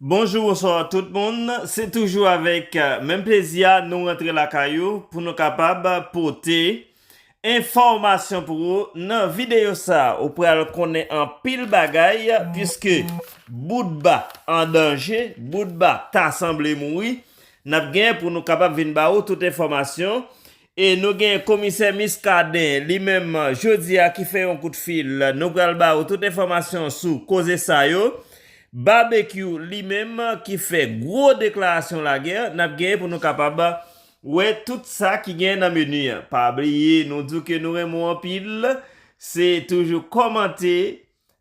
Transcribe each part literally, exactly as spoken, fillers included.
Bonjou, bonswa tout moun. Se toujou avèk, euh, menm plezi a nou rantre lakay ou pou nou kapab pote enfòmasyon pou ou. Nan videyo sa, ou pral konnen anpil bagay, piske Boutba an danje, Boutba ta sanble mouri. N ap gen pou nou kapab vin ba ou tout enfòmasyon. E nou gen komisè Muscadin, li menm, jodi a, ki fè yon kout fil. Nou pral ba ou tout enfòmasyon sou koze sa yo. Babekyou, li menm, ki fè gwo deklarasyon lagè. N ap gen pou nou kapab wè tout sa ki gen nan meni an. Pa bliye, nou di w ke nou renmen w anpil. Se toujou kòmante,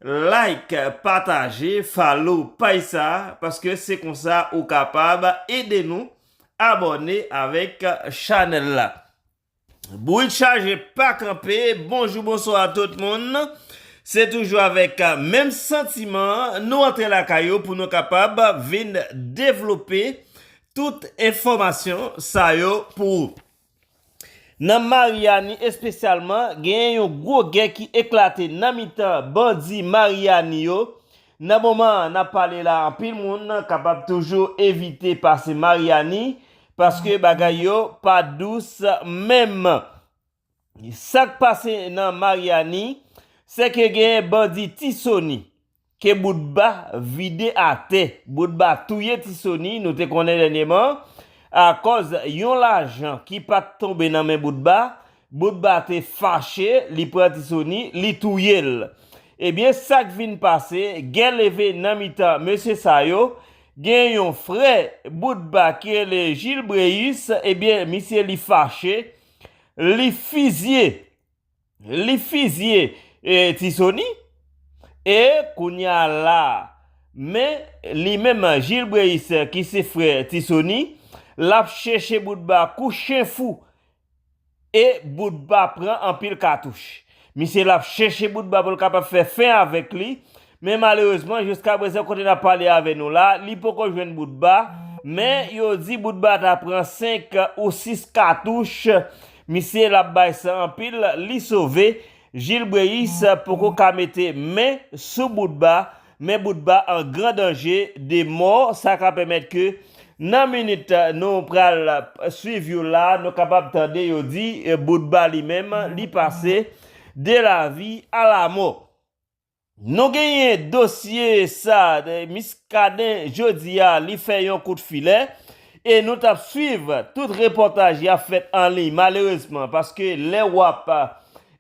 like, pataje, follow paj sa, paske se konsa ou kapab ede nou abòne avèk chanèl la. Bourik chaje pa kanpe, bonjou, bonswa tout moun. Se toujou avèk menm santiman, nou antre lakay ou pou nou kapab vin devlope tout enfòmasyon sa yo pou ou. Nan Maryani espesyalman, genyen yon gwo gè ki eklate nan mitan bandi Maryani yo. Nan moman n ap pale la, anpil moun kapab toujou evite pase Maryani, paske bagay yo pa dous menm. Sa k pase nan Maryani, se ke genyen bandi Tisoni ke Boutba vide atè. Boutba touye Tisoni, nou te konnen dènyèman, akòz yon lajan ki pa t tonbe nan men Boutba. Boutba te fache, li pran Tisoni, li touye l. Ebyen, sa k vin pase, gè leve nan mitan mesye sa yo. Gen yon frè Boutba ki rele Jilbreyis, ebyen, misye li fache, li fizye, li fizye, e, Tisoni, e kounye a la, men li menm Jilbreyis ki se frè Tisoni, l ap chèche Boutba kou chen fou, e Boutba pran anpil katouch. Misye l ap chèche Boutba pou l kapab fè fen avèk li, men malerezman, jiska prezan, kote n ap pale avè nou la, li poko jwenn Boutba, men yo di Boutba ta pran senk ou sis katouch. Misye l ap bay san anpil, li sove. Jilbreyis poko ka mete men sou Boutba, men Boutba an gran danje de mò. Sa ka pèmèt ke nan minit nou pral swiv yo la, nou kapab tande yo di, eh, Boutba li menm, li pase de la vi a la mò. Nou genyen dosye sa, de Muscadin jodi a, li fè yon kout filè, e nou t ap swiv tout repòtaj y ap fèt an liy, malerezman, paske lè w ap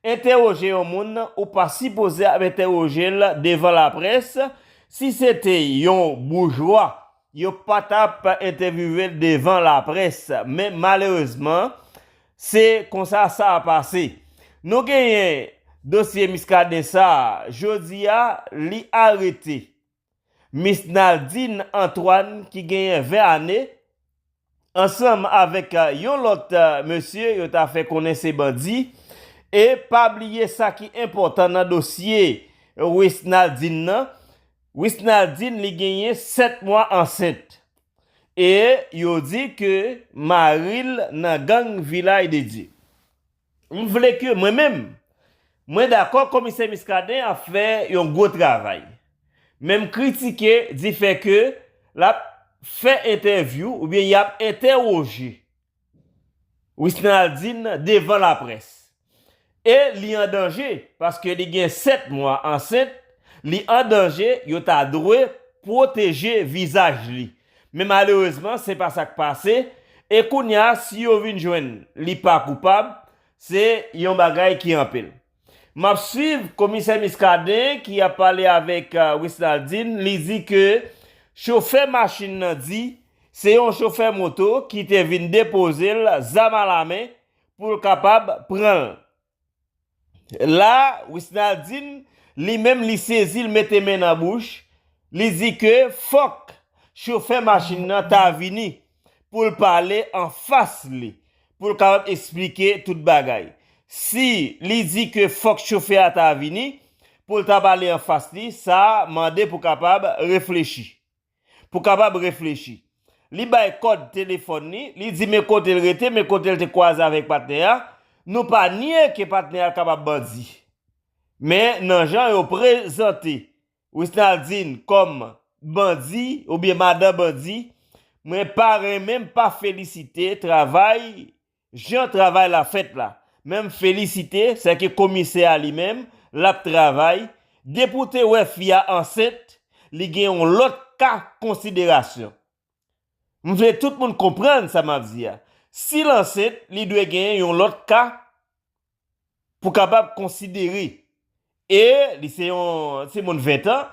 entèwoje yon moun, ou pa sipoze ap entèwoje l devan laprès. Si se te yon boujwa, yo pa t ap entèvyouve l devan laprès. Men malerezman, se konsa sa a pase. Nou genyen dosye Muscadin sa a, jodi a, li arete Misnaldine Antoine ki genyen ven ane, ansanm avèk, euh, yon lòt, euh, mesye, yo ta fè konnen se bandi. E pa bliye sa ki enpòtan nan dosye Wisnaldine nan. Wisnaldine, li genyen sèt mwa ansent. E yo di ke mari l nan gang Vilaj de Dye. M vle ke mwen menm, mwen dakò komisè Muscadin ap fè yon gwo travay. Men m kritike difè ke l ap fè entèvyou oubyen y ap entèwoje Wisnaldine devan laprès. E li an danje, paske li gen sèt mwa ansent, li an danje, yo ta dwe pwoteje vizaj li. Men malerezman, se pa sa k pase, e kounye a, si yo vin jwenn li pa koupab, se yon bagay ki anpil. M ap swiv komisè Muscadin ki ap pale avèk, euh, Wisnaldine, li di ke chofè machin nan di se yon chofè moto ki te vin depoze l zam alamen pou l kapab pran l. La, Wisnaldine, li menm, li sezi, l mete men nan bouch, li di ke fòk chofè machin nan ta vini pou l pale anfas li, pou l kapab eksplike tout bagay. Si li di ke fòk chofè a ta vini pou l ta pale anfas li, sa mande pou kapab reflechi. Pou kapab reflechi. Li bay kòd telefòn li, li di men kote l rete, men kote l te kwaze avèk patnè a. Nou pa nye ke patnè a kapab bandi. Men nan jan yo prezante Wisnaldine kòm bandi oubyen madan bandi, mwen pa renmen, m pa felisite travay, jan travay la fèt la. Men m felisite, sèke komisè a li menm, l ap travay. Depi w te wè fi a ansent, li gen yon lòt ka konsiderasyon. M vle tout moun konprann sa m ap di a. Si l ansent, li dwe genyen yon lòt ka pou kapab konsidere. E li se yon timoun ven tan,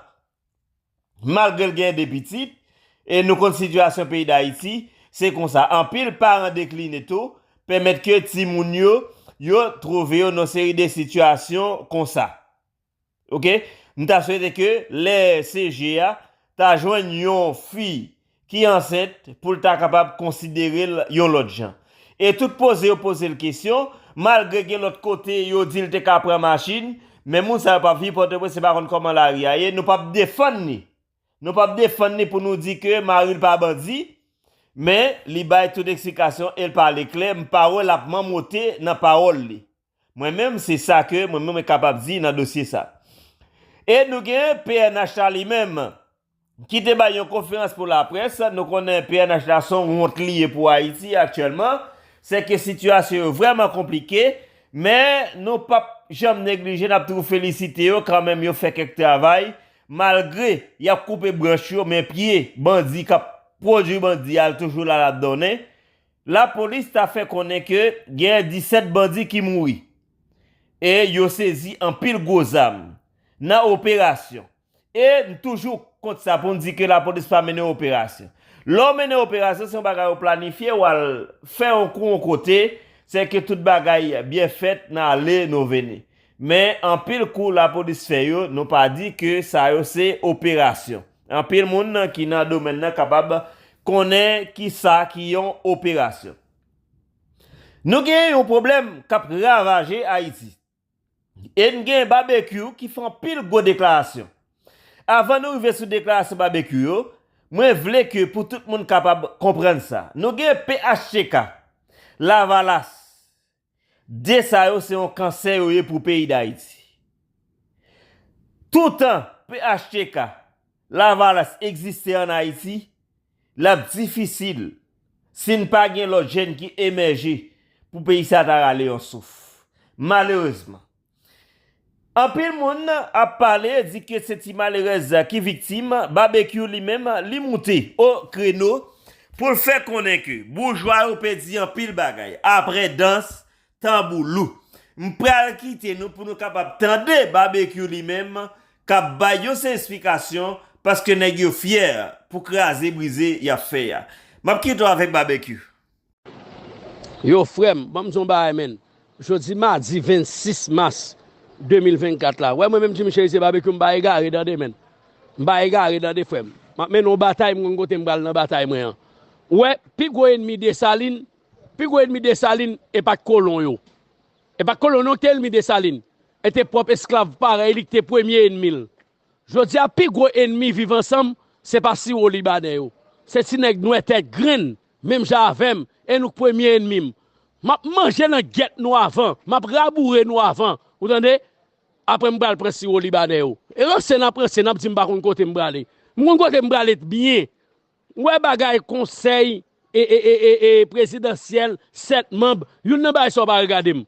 malgre l gen de pitit, e nou konn sitiyasyon peyi Dayiti, se konsa. Anpil paran dekline tou, pèmèt ke timoun yo, yo twouve yo nan seri de sitiyasyon konsa. Oke? M ta swete ke lè C G a ta jwenn yon fi ki ansent pou l ta kapab konsidere l yon lòt jan. E tout poze yo poze l kesyon, malgre gen lòt kote yo di l te ka pran machin, men moun sa yo p ap viv Pòtoprens, se pa konn kòman lari a ye, nou p ap defann li. Nou p ap defann li pou nou di ke mari l pa bandi, men li bay tout eksplikasyon e l pale klè, m pa wè l ap manmote nan pawòl li. Mwen menm, se sa ke mwen menm mwen kapab di nan dosye sa. E nou gen P N H la li menm, ki te bay yon konferans pou laprès. Nou konnen P N H la se yon wont li ye pou Ayiti aktyèlman. Se ke sitiyasyon yo vrèman konplike, men nou p ap janm neglije, n ap toujou felisite yo kanmenm, yo fè kèk travay, malgre y ap koupe branch yo, men pye bandi k ap pwodui bandi a, l toujou la, l ap donnen. Lapolis ta fè konnen ke gen disèt bandi ki mouri. E yo sezi anpil gwo zam nan operasyon. E n toujou kont sa pou n di ke lapolis pa mennen operasyon. Lè w mennen operasyon, se yon bagay ou planifye, w al fè yon kou yon kote, se ke tout bagay byen fèt nan ale nou vini. Men anpil kou lapolis fè yo, nou pa di ke sa yo se operasyon. Anpil moun ki nan domèn nan kapab konnen ki sa ki yon operasyon. Nou gen yon pwoblèm k ap ravaje Ayiti. E n gen Babekyou ki fè anpil gwo deklarasyon. Avan nou rive sou deklarasyon Babekyou yo, mwen vle ke pou tout moun kapab konprann sa. Nou gen P H T K, Lavalas. De sa yo se yon kansè yo ye pou peyi Dayiti. Toutan P H T K, Lavalas egziste ann Ayiti, l ap difisil si n pa gen lòt jèn ki emèje pou peyi sa ta rale yon souf. Malerezman. Anpil moun ap pale, di ke se ti malerèz ki viktim, Babekyou li menm, li moute o kreno pou l fè konnen ke boujwa yo pèdi anpil bagay. Apre dans, tanbou lou. M pral kite nou pou nou kapab tande Babekyou li menm k ap bay yon seri esplikasyon, paske nèg yo fyè pou kraze brize y ap fè a. M ap kite w avèk Babekyou. Yo, frè m, ban m di w yon bagay, menn. Jodi madi vennsis mas de mil vennkat la, w wè mwen menm Jimmy Chérizier Babekyou, m pa egare tande, menn. M pa egare tande, frè m. M ap mennen w batay, m konn kote m pral nan batay mwen an. W wè, pi gwo ènmi Desalin, pi gwo ènmi Desalin, e pa t kolon yo. E pa t kolon yo ki te ènmi Desalin. E te pwòp esklav parèy li ki te premye ènmi l. Jodi a, pi gwo ènmi Viv Ansanm, se pa siwo libanè yo. Se ti nèg nwè tèt grenn, menm jan avè m, e nou k premye ènmi m. M ap manje langèt nou avan, m ap raboure nou avan, ou tande? Apre m pral pran siwo libanè yo. E ranse n ap ranse, n ap di m pa konn kote m prale. M konn kote m prale byen. Ou wè bagay konsèy e, e, e, e, e prezidansyèl, sèt manb, youn nan bagay sa w pa regade m.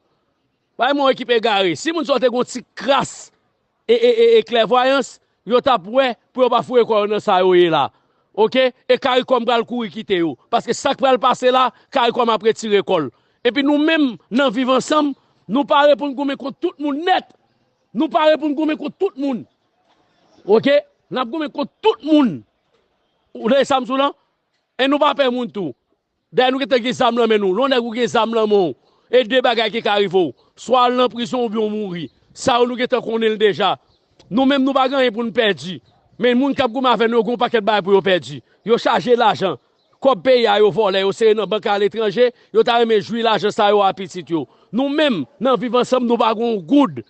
Bay mwen yon ekip egare. Si moun sa yo te gen yon ti kras e, e, e, e klèvwayans, yo t ap wè pou yo pa foure kò yo nan sa yo ye la. Oke? E Karikòm pral kouri kite yo. Paske sa k pral pase la, Karikòm ap retire kò l. Epi nou menm, nan Viv Ansanm, nou pare pou n goumen kont tout moun nèt. Nou pare pou n goumen kont tout moun. Oke? N ap goumen kont tout moun. Ou tande sa m di w lan? E nou pa pè moun tou. Dayè nou gentan gen zam nan men nou. Lè yon nèg ou gen zam nan men w, e de bagay ki ka rive w. Swa w al nan prizon oubyen w mouri. Sa yo nou gentan konnen l deja. Nou menm nou pa gen anyen pou n pèdi. Men moun k ap goumen avè nou yo gen yon pakèt bagay pou yo pèdi. Yo chaje lajan. Kòb peyi a yo vòlè, yo sere nan bank aletranje, yo ta renmen jwi lajan sa yo a pitit yo. Nou menm, nan Viv Ansanm, nou pa gen yon goud.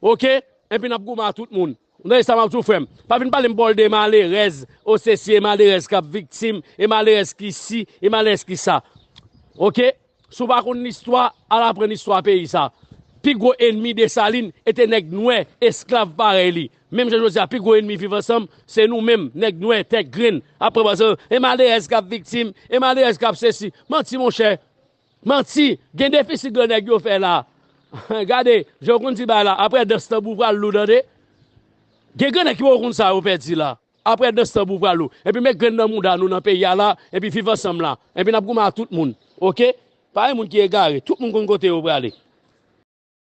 Oke? Epi n ap goumen a tout moun. Ou tande sa m ap di w, frè m? Pa vin pale m bòl de malerèz, o sesi e malerèz k ap viktim, e malerèz ki si, e malerèz ki sa. Oke? Si w pa konn listwa, al aprann istwa peyi sa. Pi gwo enmi Desalin e te nèg nwè, esklav parèy li. Menm jan jodi a, pi gwo enmi Viv Ansanm, se nou menm, nèg nwè, tèt grenn. Apre, paske e malerèz k ap viktim, e malerèz k ap sesi. Manti, monchè. Manti. Gen defisit grannèg yo fè la. Gade, jan yo konn di bagay la, apre dans tanbou pral lou, tande. Gen grannèg ki poko konn sa yo pèdi la. Apre dans tanbou pral lou. Epi met grenn nan mouda nou nan peyi a la, epi Viv Ansanm la. Epi n ap goumen ak tout moun. Oke? Pa gen moun ki egare. Tout moun konn kote yo prale.